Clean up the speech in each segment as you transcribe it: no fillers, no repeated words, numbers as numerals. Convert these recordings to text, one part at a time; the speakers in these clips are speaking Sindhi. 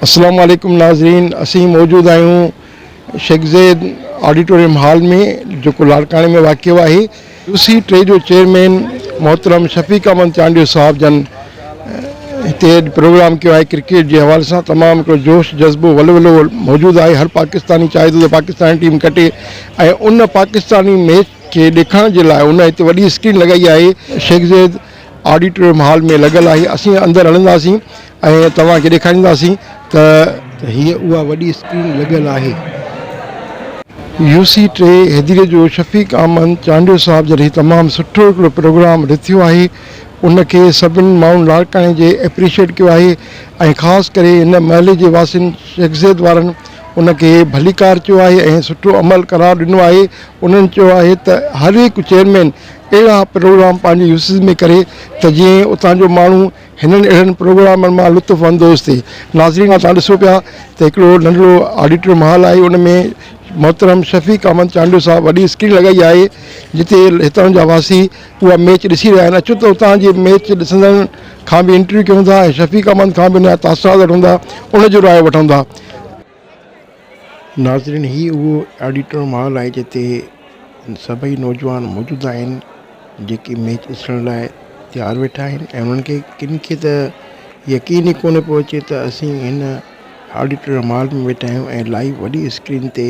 السلام عليڪم ناظرين اسين موجود آهيون شيخ زيد آڊيٽوريم هال ۾ جيڪو لاڙڪاڻي ۾ واقع آهي يو سي ٽي جو چيئرمين محترم شفيق احمد چانڊيو صاحب جن هتي اڄ پروگرام ڪيو آهي ڪرڪيٽ جي حوالي سان تمام هڪڙو جوش جذبو ولولو موجود آهي هر پاڪستاني چاهي ٿو ته پاڪستاني ٽيم کٽي ۽ ان پاڪستاني ميچ کي ڏيکارڻ جي لاء ان هتي وڏي اسڪرين لڳائي آهي شيخ زيد آڊيٽوريم هال ۾ لڳل آهي اسين اندر هلنداسين ۽ توهان کي ڏيکارينداسين ته هيء اها وڏي اسڪرين لڳل آهي. يو سي ٽي حيدري جو شفيق احمد چانڊيو صاحب جڏهن هي تمام سٺو هڪڙو پروگرام رٿيو آهي ان کي سڀن ماڻهن لاڙڪاڻي جي اپريشيٽ ڪيو آهي ۽ خاص ڪري هن محلي جي واسين شيخ زيد وارن ان کي ڀليڪار چيو آهي ۽ سٺو عمل قرار ڏنو آهي انهن چيو آهي ته هر هڪ چيئرمين اهڙا پروگرام پنهنجي يوسيز ۾ ڪري ته جيئن اتان جو ماڻهو هنن اهڙن پروگرامن مان لطف اندوز ٿئي. ناظرين توهان ڏسو پيا ته هڪڙو ننڍڙو آڊيٽوريم هال آهي ان ۾ محترم شفيق احمد چانڊيو صاحب وڏي اسڪرين لڳائي آهي جتي هتان جا واسي اها ميچ ڏسي رهيا آهن اچو ته اتان جي ميچ ڏسندڙن کان به انٽرويو ڪيون ٿا ۽ شفيق احمد کان به ان جا تاثرات وٺون ٿا ان جو رايو وٺون ٿا. ناظرين هي اهو آڊيٽوريم هال آهي جتي سڀئي نوجوان موجود آهن جيڪي ميچ ڏسڻ لاء تيار ويٺا آهن ۽ انهن کي ڪن کي ته يقين ئي ڪونه پيو اچي ته اسين هن آڊيٽوريم هال ۾ ويٺا آهيون ۽ لائيو وڏي اسڪرين تي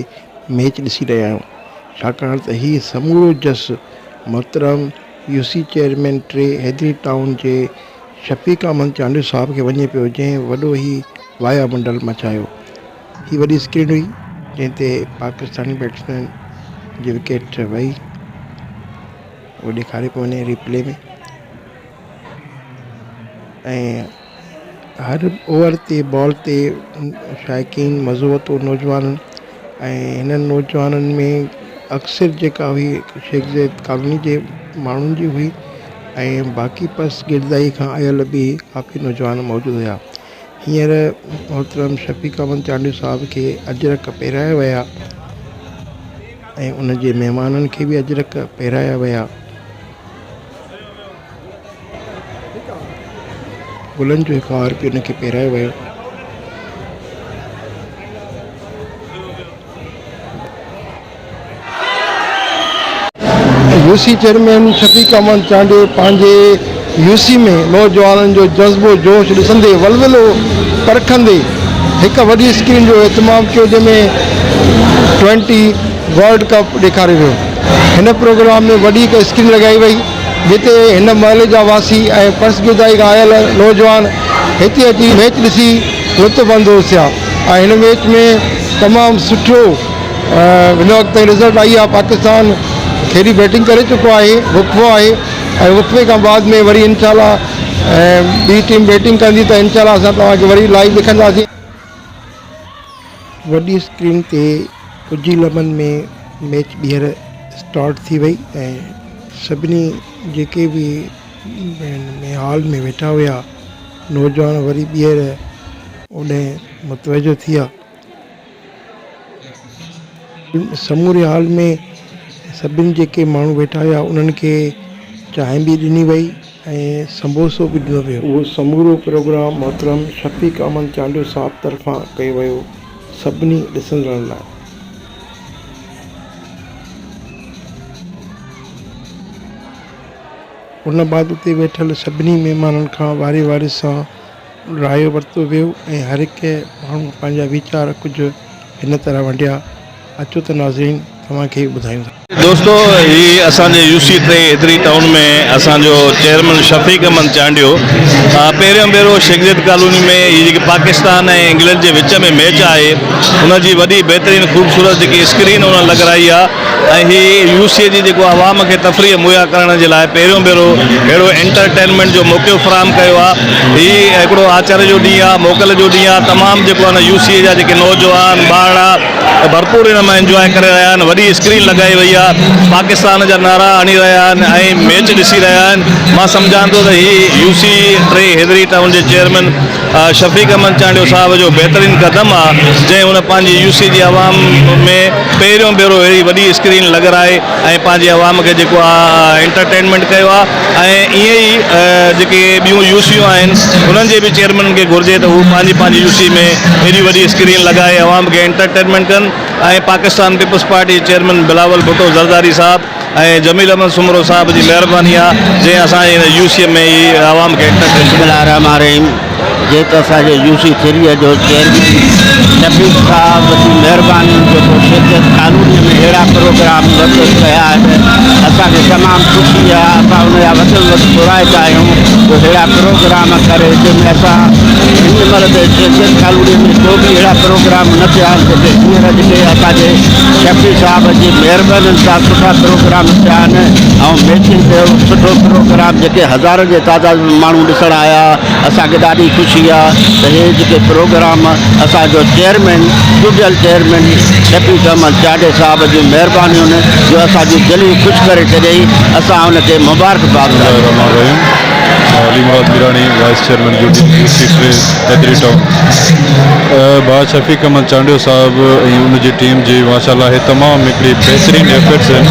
ميچ ڏسي رهيا آهيون ڇاڪاڻ ته هي سمورو جس محترم يو سي چيئرمين ٽي حيدري ٽائون جي شفيق احمد چانڊيو صاحب کي وڃي پيو جنهن وڏو هي وايا منڊل مچايو. هي وڏي اسڪرين هئي جنهن تي پاڪستاني بيٽسمين جي وڪيٽ وئي اهو ڏيکاري پيو وڃي ريپلي ۾ ۽ هر اوور تي بال تي شائقين مزو ورتو نوجوانن ۽ هنن نوجوانن ۾ اڪثر جيڪا هئي شيخ زيد ڪالوني جي ماڻهن جي هئي ۽ باقي پس گردائي کان آيل به ڪافي نوجوان موجود هيا هينئر محترم شفيق احمد چانڊيو صاحب کي اجرڪ پهرايا ويا ۽ ان جي مهمانن کي به اجرڪ پهرايا ويا گلن جو هڪ هار به ان کي پهرايو ويو. U C chairman Shafiq Ahmed Chandio پنهنجي يو سي ۾ نوجوانن جو جذبو جوش ڏسندي ولولو پرکندي هڪ وڏي اسڪرين جو اهتمام ڪيو جنهن ۾ ٽوئنٽي ورلڊ ڪپ ڏيکاريو ويو. هن پروگرام ۾ وڏي هڪ اسڪرين لڳائي وئي جتي هن محلي جا واسي ۽ پسگردائي کان آيل نوجوان هتي اچي ميچ ڏسي لطف اندوز ٿيا ۽ هن ميچ ۾ تمام سٺو هن وقت تائين رزلٽ آئي آهي پاڪستان کيڏي بيٽنگ ڪري چڪو آهي وقفو آهي ۽ وقفي کان بعد ۾ وري انشاء الله ٻي ٽيم بيٽنگ ڪندي ته انشاء الله اسان توهان کي وري لائيو ڏکنداسين. وڏي اسڪرين تي ڪجهه ئي لمحن ۾ ميچ ٻيهر اسٽارٽ ٿي وئي ۽ سڀني جيڪي به ۾ هال ۾ ويٺا هيا نوجوان وري ٻيهر اوڏانهن متوجه ٿي ويا. سموري هال ۾ سڀني جيڪي ماڻهو ويٺا هيا انهن کي چانهه به ڏني وئي ۽ سمبوسو به ڏنو ويو. اهو سمورو پروگرام محترم شفيق احمد چانڊيو صاحب طرفان ڪيو ويو سڀني ڏسندڙن لاء. ان بعد اتي ويٺل سڀني مهمانن کان واري واري سان رايو ورتو ويو ۽ هر هڪ ماڻهو پنهنجا ويچار ڪجهه هن طرح ونڊيا، اچو ته ناظرين توهان کي به ٻڌايون ٿا. دوستو هي اسان جي U C T Hyderi town ۾ اسان جو چيئرمين شفيق احمد چانڊيو پهريون ڀيرو شيخ زيد ڪالوني ۾ هي جيڪي پاڪستان ۽ انگلينڊ جي وچ ۾ ميچ آهي ان جي وڏي بهترين خوبصورت جيڪي اسڪرين انهن لڳرائي آهي ۽ هي يو سي جي جيڪو عوام کي تفريح مهيا ڪرڻ جي لاء پهريون ڀيرو اهڙو انٽرٽينمينٽ جو موقعو فراهم ڪيو آهي هي هڪڙو آچر جو ڏينهن آهي موڪل جو ڏينهن آهي تمام جيڪو آهي نه يو سي جا جيڪي نوجوان ٻارڙا ڀرپور ان مان انجواء ڪري رهيا آهن وڏي اسڪرين لڳائي وئي آهي پاڪستان جا نعرا هڻي رهيا آهن ۽ ميچ ڏسي رهيا آهن مان سمجهان ٿو ته هي U C T Hyderi town جي چيئرمين شفيق احمد چانڊيو صاحب جو بهترين قدم آ جنهن هن پنهنجي يو سي جي عوام ۾ پهريون ڀيرو اهڙي وڏي اسڪرين لڳرائي ۽ پنهنجي عوام کي جيڪو آ انٽرٽينمينٽ ڪيو آ ۽ ائين ئي جيڪي ٻيون يو سيون آهن انهن جي به چيئرمينن کي گهرجي ته هو پنهنجي پنهنجي يو سي ۾ ايڏي وڏي اسڪرين لڳائي عوام کي انٽرٽينمينٽ ڪن ۽ پاڪستان پيپلز پارٽي جي چيئرمين بلاول ڀٽو زرداري صاحب ۽ جميل احمد سومرو صاحب جي مهرباني آ جنهن اسان جي هن يو سي ۾ هي عوام کي انٽرٽين بسم الله الرحمٰن الرحيم جيڪو اسان جي يو سي ٿريء جو چيئرمين شفيق صاحب جي مهرباني جيڪو شرڪت ڪالوني ۾ اهڙا پروگرام مرتب ڪيا آهن اسان کي تمام خوشي آ اسان ان جا وڌ ۾ وڌ ٿورائتا آهيون جو اهڙا پروگرام ڪري جنهن ۾ اسان هن مهل ته شرڪت ڪالوني ۾ ڪو به اهڙا پروگرام نه ٿيا آهن جيڪي هينئر جيڪي اسان جي شفيع صاحب جي مهربانين سان سٺا پروگرام ٿيا آهن ۽ ميچن تي سٺو پروگرام جيڪي هزارن جي تعداد ۾ ماڻهو ڏسڻ آيا اسان کي ڏاڍي خوشي آهي ته هي جيڪي پروگرام اسان جو چيئرمين چونڊيل چيئرمين شفيق احمد چانڊيي صاحب جون مهربانيون جو اسان جون دليون خوش ڪري ڇڏيائين اسان ان کي مبارڪباد بسم الله الرحمٰن الرحيم مان Ali Murad Mirani vice chairman U T C ٽي حيدري ٽائون ڀاء شفيق احمد چانڊيو صاحب ۽ ان جي ٽيم جي ماشاء الله هي تمام هڪڙي بهترين ايفرٽس آهن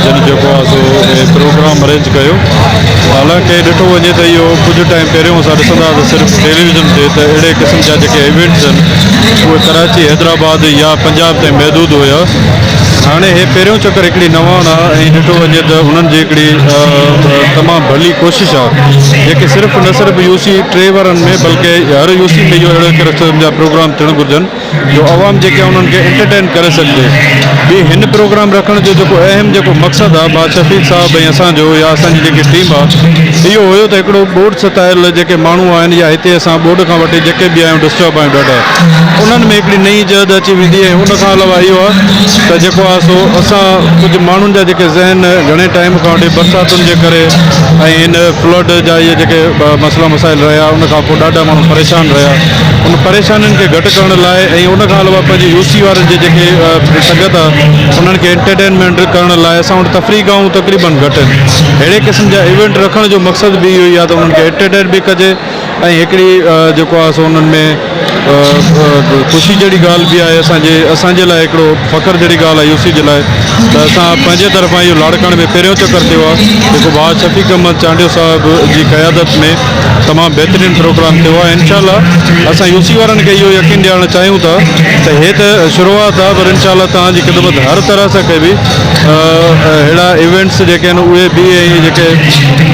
جن جيڪو آهي سو هي پروگرام ارينج ڪيو حالانڪه ڏٺو وڃي ته اهو ڪجهه ٽائيم پهريون اسان ڏسندا هئاسين صرف ٽيليويزن تي ته اهڙي قسم جا جيڪي ايونٽس آهن اهي ڪراچي حيدرآباد يا پنجاب تائين محدود هيا هاڻي هي پهريون چڪر هڪڙي نواڻ آهي ۽ ڏٺو وڃي ته انهن جي هڪڙي تمام ڀلي ڪوشش آهي جيڪي صرف نه صرف يو سي ٽي وارن ۾ بلڪه هر يو سي ۾ اهو اهڙي قسم جا پروگرام ٿيڻ گهرجن جو عوام جيڪي انهن کي انٽرٽين ڪري سگهجي ٻي هن پروگرام رکڻ جو جيڪو اهم جيڪو مقصد آهي ڀاء شفيق صاحب ۽ اسان جو يا اسان جي جيڪي ٽيم آهي اهو هيو ته هڪڙو ٻوڏ ستايل جيڪي ماڻهو آهن يا هتي اسان ٻوڏ کان وٺي جيڪي به آهيون ڊسٽرب آهيون ڏاڍا انهن ۾ هڪڙي نئين جهد اچي ويندي ۽ ان کان علاوه اهو آهي ته جيڪو آهي سو اسان ڪجهه ماڻهن جا جيڪي ذهن گهڻي ٽائيم کان وٺي برساتن جي ڪري ۽ هن فلڊ جا اهي جيڪي مسئلا مسائل رهيا ان کان پوء ڏاڍا ماڻهو پريشان رهيا ان پريشانين کي گهٽ ڪرڻ لاء ۽ ان کان علاوه پنهنجي يو سي وارن جي جيڪي سنگت آهي انهن کي انٽرٽينمينٽ ڪرڻ لاء اسان وٽ تفريح گاهون تقريبن گهٽ آهن اهڙي قسم جا ايونٽ رکڻ جو مقصد به اهو ئي آهي ته انهن کي انٽرٽين به ڪجي ۽ هڪڙي جيڪو آهي سو انهن ۾ خوشي جهڙي ڳالهه به آهي اسان جي اسان جي لاء هڪڙو فخر جهڙي ڳالهه آهي يو سي جي لاء ته اسان پنهنجي طرفان اهو لاڙڪاڻي ۾ پهريون چڪر ٿيو آهي جيڪو ڀاء شفيق احمد چانڊيو صاحب جي قيادت ۾ تمام بهترين پروگرام ٿيو آهي انشاء الله اسان يو سي وارن کي اهو يقين ڏيارڻ چاهيون ٿا ته هي ته شروعات آهي پر انشاء الله توهان جي خدمت هر طرح سان ڪبي اهڙا ايونٽس جيڪي آهن اهي به ۽ جيڪي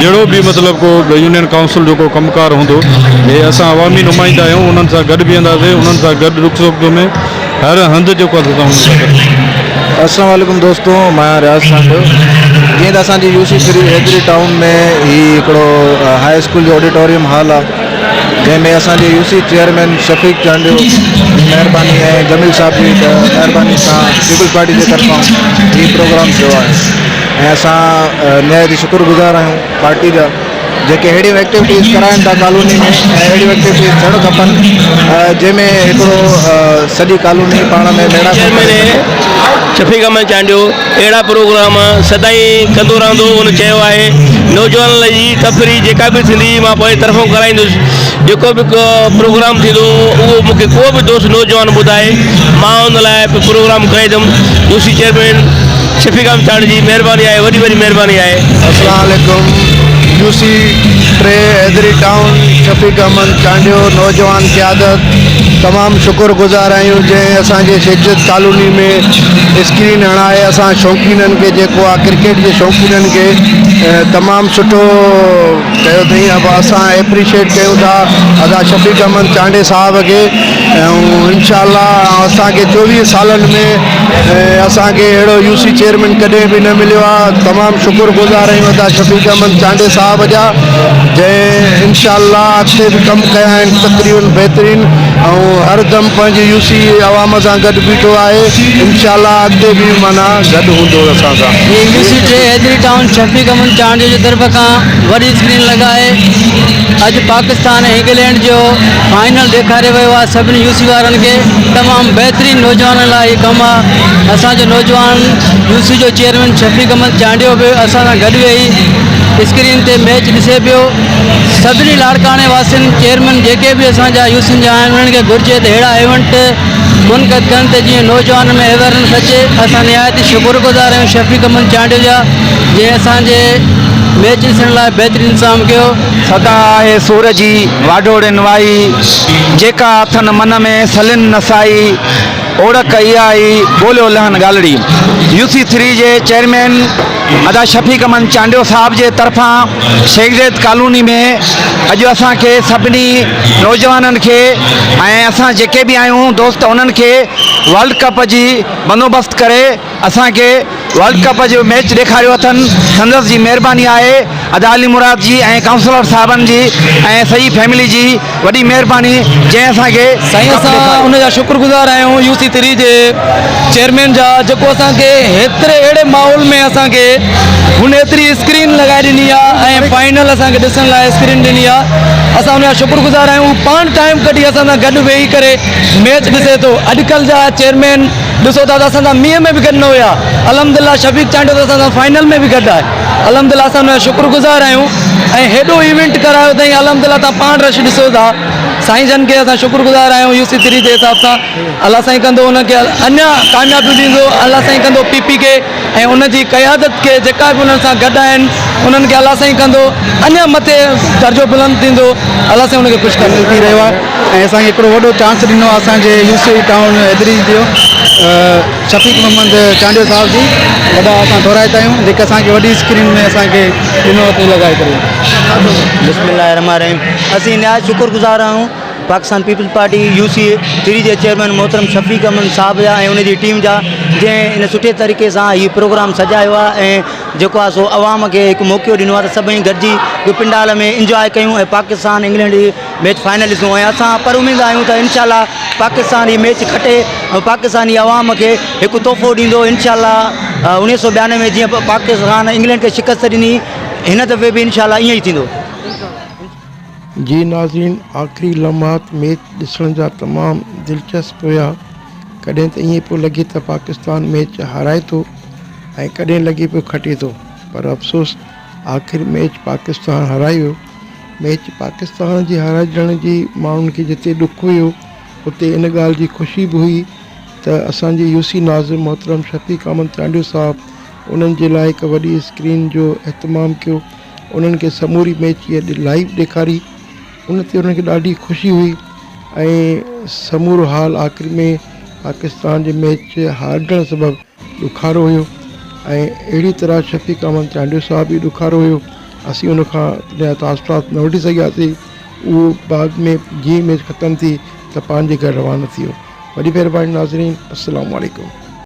جهڙو به مطلب ڪو يونين ڪائونسل جو ڪو ڪم ڪار هوندو هي اسان عوامي نمائندا آهيون انهن سان گڏ بيهنداسين انهن سان گڏ ڏک سک ۾ هر هنڌ جيڪو آهي اسان انهن سان گڏ السلام عليڪم دوستو مان رياض سانڊيو جيئن ته اسان جي U C three Haideri town ۾ هي هڪڙو هاء اسڪول جو آڊيٽوريم هال آهي جنهن ۾ اسان جي U C chairman Shafiq Chandio جي مهرباني ۽ جميل صاحب جي مهرباني سان پيپلز پارٽي جي طرفان هي پروگرام ٿيو آهي ۽ اسان نهايت ئي شڪر گذار آهيون پارٽي جا جيڪي اهڙيون ايڪٽيوٽيز ڪرائن ٿا ڪالوني ۾ ۽ اهڙيون ايڪٽيوٽيز ٿيڻ کپن جنهن ۾ هڪڙو سڄي ڪالوني پاڻ ۾ ميڙاڪو ڪري چيئرمين شفيق احمد چانڊيو اهڙا پروگرام سدائين ڪندو رهندو هن چيو آهي نوجوانن جي تفريح جيڪا به ٿيندي مان پنهنجي طرفون ڪرائيندس جيڪو به پروگرام ٿيندو اهو مون کي ڪو به دوست نوجوان ٻڌائي مان ان لاء به پروگرام ڪرائيندم U C chairman Shafiq Ahmed Chandio جي مهرباني آهي وڏي وڏي مهرباني آهي. اسلام عليڪم U C T Hyderi town Shafiq Ahmed Chandio نوجوان قيادت تمام شڪر گذار آهيون جنهن اسان جي شيخ ڪالوني ۾ اسڪرين هڻائي اسان شوقينن کي جيڪو آ ڪرڪيٽ جي شوقينن کي تمام سٺو ڪيو اٿئي اسان ايپريشيٽ ڪيون ٿا ادا شفيق احمد چانڊيي صاحب کي ۽ انشاء الله اسان کي چوويهه سالن ۾ اسان کي اهڙو يو سي چيئرمين ڪڏهن به نه مليو آ تمام شڪر گذار آهيون ادا شفيق احمد چانڊيي صاحب جا جنهن انشاء الله اڳتي به ڪم ڪيا آهن تقريبن بهترين ۽ هر دم پنهنجي يو سي عوام سان گڏ بيٺو آهي انشاء الله اڳتي به معنيٰ گڏ هوندو اسان سان. U C T Hyderi town Shafiq Ahmed Chandio جي طرف کان وڏي اسڪرين لڳائي اڄ پاڪستان ۽ انگلينڊ جو فائنل ڏيکاريو ويو آهي سڀني سڀني يو سي وارن کي تمام بهترين نوجوانن لاء هي ڪم آ اسان جو نوجوان يو سي جو چيئرمين شفيق احمد چانڊيو به اسان سان گڏ ويهي اسڪرين تي ميچ ڏسي پيو سڀني لاڙڪاڻي واسين چيئرمين جيڪي به اسان جا يو سين جا آهن انهن کي گهرجي ته اهڙا ايونٽ منعقد ڪن ته جيئن نوجوانن ۾ اويرنس اچي اسان نهايت ئي شڪر گذار آهيون شفيق احمد چانڊيو جا جنهن اسان جي ميچ ڏسڻ لاء بهترين انتظام ڪيو. صدا آهي سور جي، واڍوڙين وائي، جيڪا اٿن من ۾، سلين نه سائي، اوڙڪ اها ئي، ڳوليو لهن ڳالهڙي. يو سي ٿري جي چيئرمين ادا شفيق احمد چانڊيو صاحب جي طرفان شيخ زيد ڪالوني ۾ اڄ اسان کي سڀني نوجوانن کي ۽ اسان جيڪي به آهيون دوست انهن کي ورلڊ ڪپ جي بندوبست ڪري اسان کي ورلڊ ڪپ جو ميچ ڏيکاريو اٿن سندس جي مهرباني آهي ادا علي مراد جي ۽ ڪائونسلر صاحبن جي ۽ سڄي فيملي جي وڏي مهرباني جنهن اسان کي سائين ڪپ اسان ڏيکاريو. ان جا شڪر گذار آهيون يو سي ٿري جي چيئرمين جا جيڪو اسان کي هيتري اهڙي ماحول ۾ اسان کي هن ايتري اسڪرين لڳائي ڏني آ ۽ فائنل اسان کي ڏسڻ لاء اسڪرين ڏني آ اسان ان جا شڪر گذار آهيون هو پاڻ ٽائيم ڪڍي اسان سان گڏ ويهي ڪري ميچ ڏسي ٿو اڄڪلهه جا چيئرمين ڏسو ٿا ته اسان سان مينهن ۾ به گڏ نه هيا الحمدلله شفيق چانڊيو ته اسان سان فائنل ۾ به گڏ آهي الحمدلله اسان ان جا شڪر گذار آهيون ۽ هيڏو ايونٽ ڪرايو اٿائين الحمدلله تان پاڻ رش ڏسو ٿا سائين جن کي اسان شڪر گذار آهيون يو سي ٿري جي حساب سان الله سائين ڪندو ان کي اڃا ڪاميابيون ڏيندو الله سائين ڪندو پي پي کي ۽ ان جي قيادت کي جيڪا به انهن سان گڏ آهن انهن کي الله سائين ڪندو اڃا مٿي درجو بلند ٿيندو الله سائين ان کي خوش ڪندو. ٿي رهيو آهي ۽ اسان کي هڪڙو وڏو چانس ڏنو آهي اسان جي يو سي ٽائون حيدري جو شفيق محمد چانڊيو صاحب جي وڏا اسان ٿورائتا آهيون جيڪي اسان کي وڏي اسڪرين ۾ اسان کي ڏنو اٿئي لڳائي ڪري. بسم الله الرحمٰن الرحيم اسين نهايت شڪر گذار آهيون Pakistan peoples party U C three جي چيئرمين محترم شفيق احمد صاحب جا ۽ ان جي ٽيم جا جنهن ان سٺي طريقي سان هي پروگرام سجايو آهي ۽ جيڪو آهي سو عوام کي هڪ موقعو ڏنو آهي ته سڀئي گڏجي هڪ پنڊال ۾ انجواء ڪيون ۽ پاڪستان انگلينڊ جي ميچ فائنل ڏسون ۽ اسان پر اميد آهيون ته انشاء الله پاڪستان هي ميچ کٽي ۽ پاڪستاني عوام کي هڪ تحفو ڏيندو انشاء الله اڻويهه سو 92 جيئن پاڪستان انگلينڊ کي شڪست ڏني هن دفعي به انشاء الله ائين ئي ٿيندو. جي ناظرين آخري لمحات ميچ ڏسڻ جا تمام دلچسپ هيا ڪڏهن ته ائين پيو لڳي ته پاڪستان ميچ هارائي ٿو ۽ ڪڏهن لڳي پيو کٽي ٿو پر افسوس آخر ميچ پاڪستان هارائي ويو ميچ پاڪستان جي هارائجڻ جي ماڻهن کي جتي ڏک هيو اتي ان ڳالهه جي خوشي به هئي ته اسان جي يو سي ناظم محترم شفيق احمد چانڊيو صاحب انهن جي لاء هڪ وڏي اسڪرين جو اهتمام ڪيو انهن کي سموري ميچ هيء لائيو ڏيکاري ان تي انهن کي ڏاڍي خوشي هئي ۽ سمورو حال آخر ۾ پاڪستان جي ميچ هارجڻ سبب ڏکارو هيو ۽ اهڙي طرح شفيق احمد چانڊيو صاحب به ڏکارو هيو اسين ان کان تڏهن تاثرات نه وٺي سگهياسين اهو بعد ۾ جيئن ميچ ختم ٿي ته پنهنجي گهر روانو ٿي ويو وڏي مهرباني ناظرين السلام عليڪم.